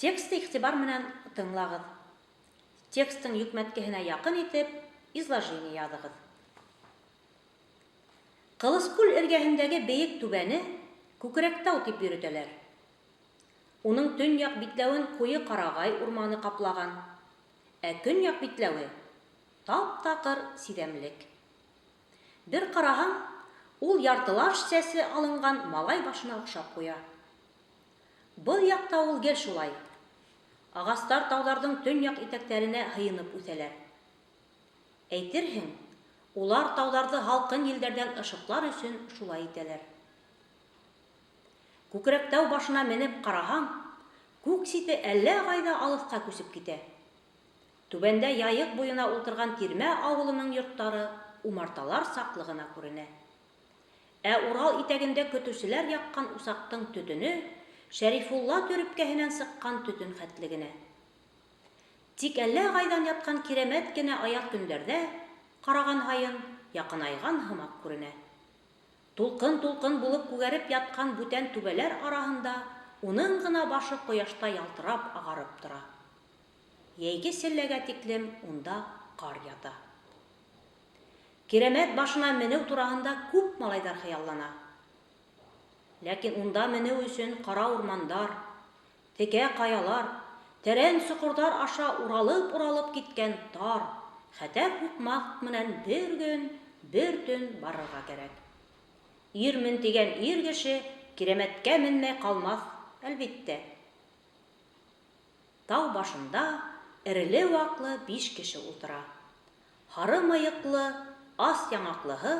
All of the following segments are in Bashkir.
Тексты игътибар менән тыңлағыҙ. Текстың йөкмәткеһенә яҡын итеп изложение яҙығыҙ. Ҡылыскүл эргәһендәге бейек түбәне Күкрәктау дип йөрөтәләр. Уның төньяҡ битләүен ҡуйы ҡарағай урманы ҡаплаған, ә көньяҡ битләүе, тап-таҡыр сиҙәмлек. Бер ҡараһаң, ул яртылаш сәсе алынған малай башына оҡшап ҡуя. Был яҡта ул гел шулай. Ағастар тауҙарҙың төньяҡ итәктәренә һыйынып үҫәләр. Әйтерһең, улар тауҙарҙы һалҡын елдәрҙән ышыҡлар өсөн шулай итәләр. Күкрәктау башына менеп ҡараһаң, күк сите әллә ҡайҙа алыҫҡа күсеп китә. Түбәндә Яйыҡ буйына ултырған Тирмә авылының йорттары умарталар саҡлы ғына күренә. Ә Урал итәгендә көтөүселәр яҡҡан усаҡтың төтөнө Шәрифулла төрөпкәһенән сыҡҡан төтөн хәтле генә. Тик әллә кайдан яткан Кирәмәт кенә аяҙ көндәрҙә ҡараған һайын яҡынайған һымаҡ күренә. Тулҡын-тулҡын булып күгәреп ятҡан бүтән түбәләр араһында уның ғына башы ҡояшта ялтырап ағарып тора. Йәйге селләгә тиклем унда ҡар ята. Кирәмәт башына менеү тураһында күп малайҙар хыяллана. Ләкин унда менеү өсөн ҡара урмандар, текә ҡаялар, тәрән соҡорҙар аша уралып-уралып киткән тар, хәтәр һуҡмаҡ менән бер көн, бер төн барырға кәрәк. Ирмен тигән ир кеше Кирәмәткә менмәй ҡалмаҫ, әлбиттә. Тау башында эреле-ваҡлы биш кеше ултыра. Һары мыйыҡлы, ас яңаҡлыһы,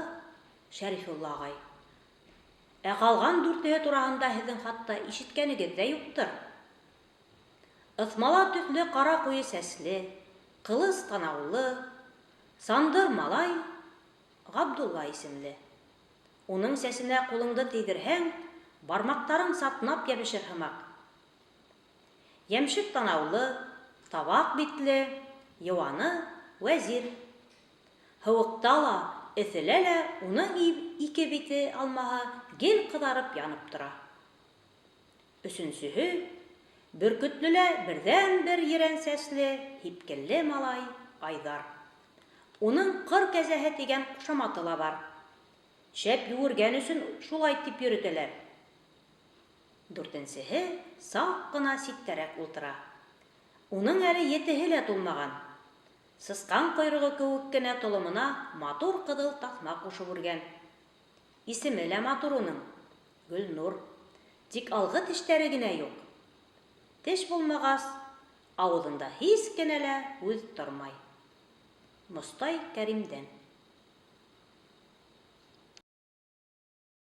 Шәрифулла ағай. Ә ҡалған дүртеһе тураһында һеҙҙең хатта ишеткәнегеҙ ҙә юҡтыр. Ыҫмала төҫлө ҡара ҡуйы сәсле, ҡылыс танаулы, сандыр малай Ғабдулла исемле. Уның сәсенә ҡулыңды тейҙерһәң, бармаҡтарың сатнап йәбешер һымаҡ. Йәмшек танаулы, табаҡ битле, йыуаны, Вәзир. Һыуыҡта ла, эҫелә лә уның ике бите алмаһы гел ҡыҙарып янып тора. Өсөнсөһө, бөркөтлөлә берҙән-бер ерән сәсле, һипкелле малай, Айҙар. Уның Ҡыр кәзәһе тигән ҡушаматы ла бар. Шәп йүгергән өсөн шулай тип йөрөтәләр. Дүртенсеһе саҡ ҡына ситтәрәк ултыра. Уның әле етеһе лә тулмаған. Сысҡан ҡойроғо кеүек кенә толомона матур ҡыҙыл таҫма ҡушып үргән. Исеме лә матур уның, Гөлнур. Тик алғы тештәре генә юҡ. Теш булмағас, ауыҙында һис кенә лә һүҙ тормай. Мостай Кәримдән.